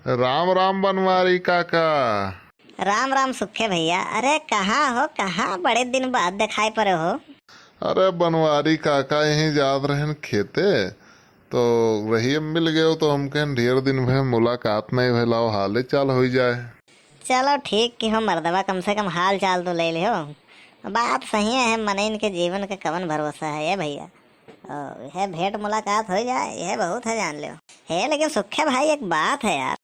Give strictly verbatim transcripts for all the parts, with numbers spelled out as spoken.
राम राम बनवारी काका। राम राम सुखे भैया। अरे कहाँ हो, कहाँ बड़े दिन बाद देखाई पड़े हो? अरे बनवारी काका, यहीं जात रहन खेते, तो रहिए मिल गए, तो हम कहन ढेर दिन भे मुलाकात नहीं भइल, आओ हाले चाल होई जाए। चलो ठीक कि हो मर्दवा, कम से कम हाल चाल तो ले लियो। बात सही है, मनइन के जीवन के कवन भरोसा है ये भैया। ओ, यह भेंट मुलाकात हो जाए, यह बहुत है, जान लियो। हे लेकिन सुखे भाई, एक बात है यार।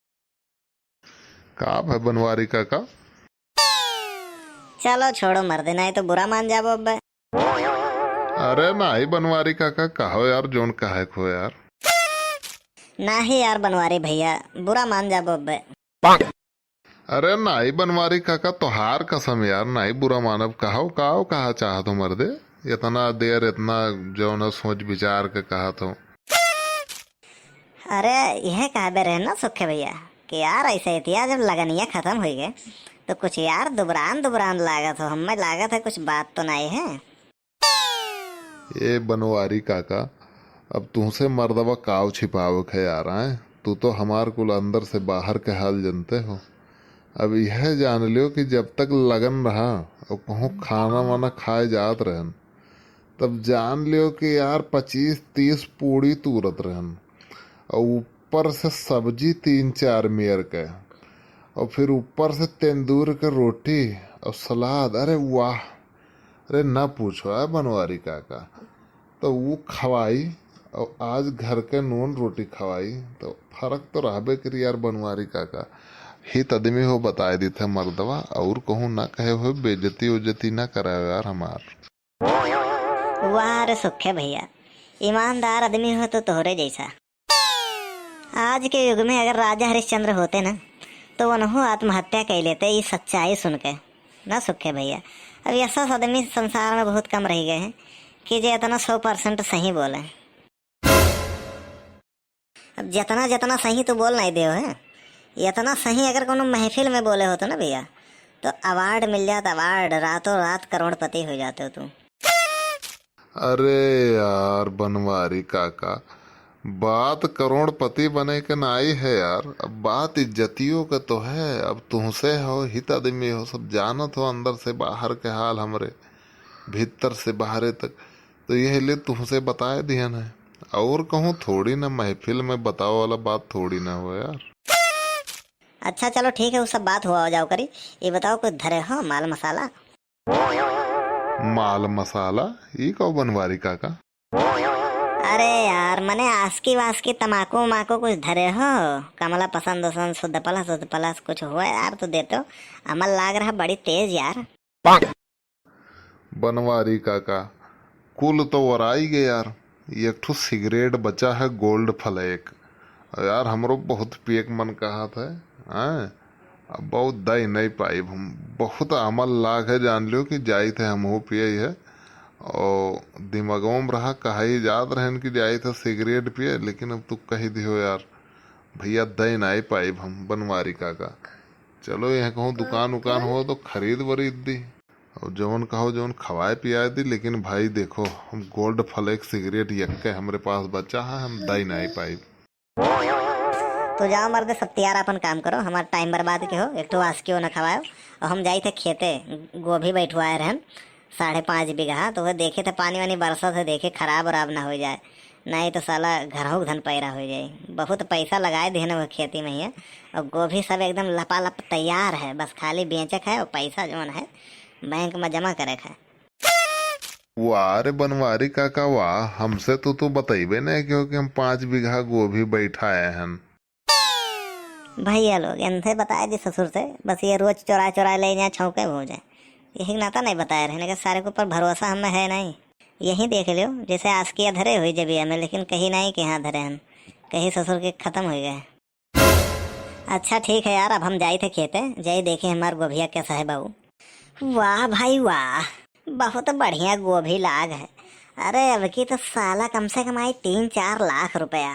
का भाई बनवारी काका? चलो छोड़ो मर्दे, नहीं तो बुरा मान जाबो अब्बे। अरे नाही बनवारी काका, कहो यार, जोन कहे को यार। नाही यार बनवारी भैया, बुरा मान जाबो अब्बे। अरे नाही बनवारी काका, तोहार कसम यार, नाही बुरा मानब। कहो, काओ कहा चाहत हो मर्दे? इतना देर, इतना जौन है सोच विचार के कहत हो। अरे यह कहबे रहे ना सुखे भैया कि यार ऐसे इतिया जब लगनिया खत्म हुई गए तो कुछ यार दुबरान दुबरान लागत हो, हमें लागत है कुछ बात तो नहीं है। ए बनवारी काका, अब तुहसे मर्दवा काव छिपावे खे यार, आए? तू तो हमार कुल अंदर से बाहर के हाल जनते हो। अब यह जान लियो कि जब तक लगन रहा और कहूँ खाना वाना खाए जात रहन, तब जान लियो कि यार पच्चीस तीस पूड़ी तूरत रहन और ऊपर से सब्जी तीन चार मेर के और फिर ऊपर से तंदूर के रोटी और सलाद। अरे वाह, अरे ना पूछो है बनवारी काका। तो वो खवाई और आज घर के नून रोटी खवाई, तो फर्क तो रहबे करी यार बनवारी काका। हित आदमी हो बताए दी थे मर्दवा, और कहूँ ना कहे हो, बेइज्जती उज्जती ना कराओ यार हमार। वाह रे सुखे भैया, ईमानदार आदमी हो तो तोहरे जैसा। आज के युग में अगर राजा हरिश्चंद्र होते ना, तो उन्हों आत्महत्या कर लेते, ये सच्चाई सुन के। ना सुखे भैया, अब ऐसा आदमी संसार में बहुत कम रह गए हैं कि जे इतना सौ परसेंट सही बोले। अब जितना, जितना सही तू बोल नहीं दे है, इतना सही अगर कोनो महफिल में बोले होते ना भैया, तो अवार्ड मिल जाता, अवार्ड, रातों रात करोड़पति हो जाते हो तू। अरे यार बनवारी काका, बात करोड़पति बने के नाई है यार, अब बात इज्जतियों के तो है। अब तुहसे हो, हित आदमी हो, सब जानत हो अंदर से बाहर के हाल हमरे, भीतर से बाहरे तक। तो यह ले तुहसे बताए दिहन है, और कहूँ थोड़ी ना महफिल में बताओ वाला बात थोड़ी ना हो यार। अच्छा चलो ठीक है, वो सब बात हुआ जाओ करी। ये बताओ कुछ धरे हो माल मसाला? माल मसाला? ई कहो बनवारी काका? अरे यार, मने आस्की वास्की तमाकू उमाकू कुछ धरे हो? कमला पसंद वसंद, शुद्ध प्लस, शुद्ध प्लस कुछ हुआ यार तो देते हो। अमल लाग रहा बड़ी तेज यार। बनवारी काका, कुल तो वराई गए यार, एक ठो सिगरेट बचा है Gold Flake। यार, हमरो बहुत पिए के मन कहत है, हैं? अब बहुत दई नहीं पाइब हम, बहुत अमल लाग है, जान लियो कि जाइत है हमहू पिए है। और दिमागों में रहा, कहा ही जात रहन कि जाइत है सिगरेट पिए, लेकिन अब तू कही दियो यार, भैया दई नहीं पाइब हम बनवारी काका। चलो, यहाँ कहूँ दुकान उकान हो तो खरीद वरीद दी, और जवन कहो जवन खवाए पियाए दी, लेकिन भाई देखो, हम Gold Flake सिगरेट यक्के हमरे पास बचा है, हम दई नहीं पाइब। तो जाओ मर्द, सब तैयार अपन काम करो, हमार टाइम बर्बाद के हो, एक ठो आस्कियो न खवाओ। और हम जाई थे खेते, गोभी बैठवाए रहन साढ़े पाँच बीघा, तो वो देखे थे पानी वानी बरसत है, देखे खराब वराब ना हो जाए, नहीं तो साला घरहू के धन पैरा हो जाए। बहुत पैसा लगाए देहन वो खेती में ही है, और गोभी सब एकदम लपालप तैयार है, बस खाली बेचे के है और पैसा जौन है बैंक में जमा करे के है। वाह रे बनवारी काका वाह, हमसे तो तू बतइबे नहीं किहो कि हम पाँच बीघा गोभी बैठाए हन। भैया लोग, इनसे बताए दी ससुर से, बस ये रोज चोरा चोरा ले जाए, छौंके हो जाए। यही नाता नहीं बताए रहने के, सारे के ऊपर भरोसा हमें है नहीं। यही देख लियो, जैसे आस्किया धरे हुई जबिया में, लेकिन कही नहीं कि हाँ धरे हन, कही ससुर के खत्म हो गए। अच्छा ठीक है यार, अब हम जाई थे खेते, जाई देखे हमार गोभिया कैसा है बाबू। वाह भाई वाह, बहुत बढ़िया गोभी लाग है। अरे अब की तो साला कम से कम आई तीन चार लाख रुपया।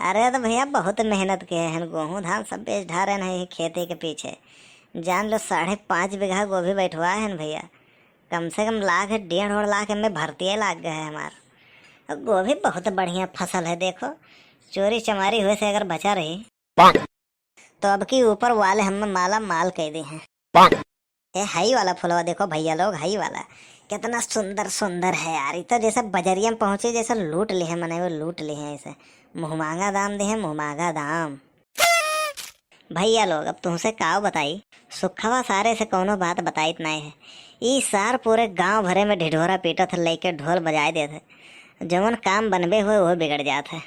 अरे तो भैया बहुत मेहनत के हैं, गोहूँ धान सब बेच ढारे हैं खेती के पीछे। जान लो साढ़े पाँच बीघा गोभी बैठवा है भैया, कम से कम लाख डेढ़ और लाख में भरतिए लाग गए है हमार। और गोभी बहुत बढ़िया फसल है, देखो चोरी चमारी हुए से अगर बचा रही। तो अब की ऊपर वाले हमें माला माल कह दे हैं। ए, हई वाला फुलवा देखो भैया लोग, हई वाला कितना सुंदर सुंदर है यार। ई तो जैसे बजरिया में पहुंचे, जैसे लूट ले हैं, मने वो लूट ले हैं ऐसे। मुँह मांगा दाम दे हैं, मुँह मांगा दाम। भैया लोग, अब तुमसे काव बताई, सुखवा सारे से कौनो बात बताइत नाय है। ई सार पूरे गांव भरे में ढिढोरा पीटत है, लेके ढोल बजाए देत है। जवन काम बनबे हुए, वो बिगड़ जात है।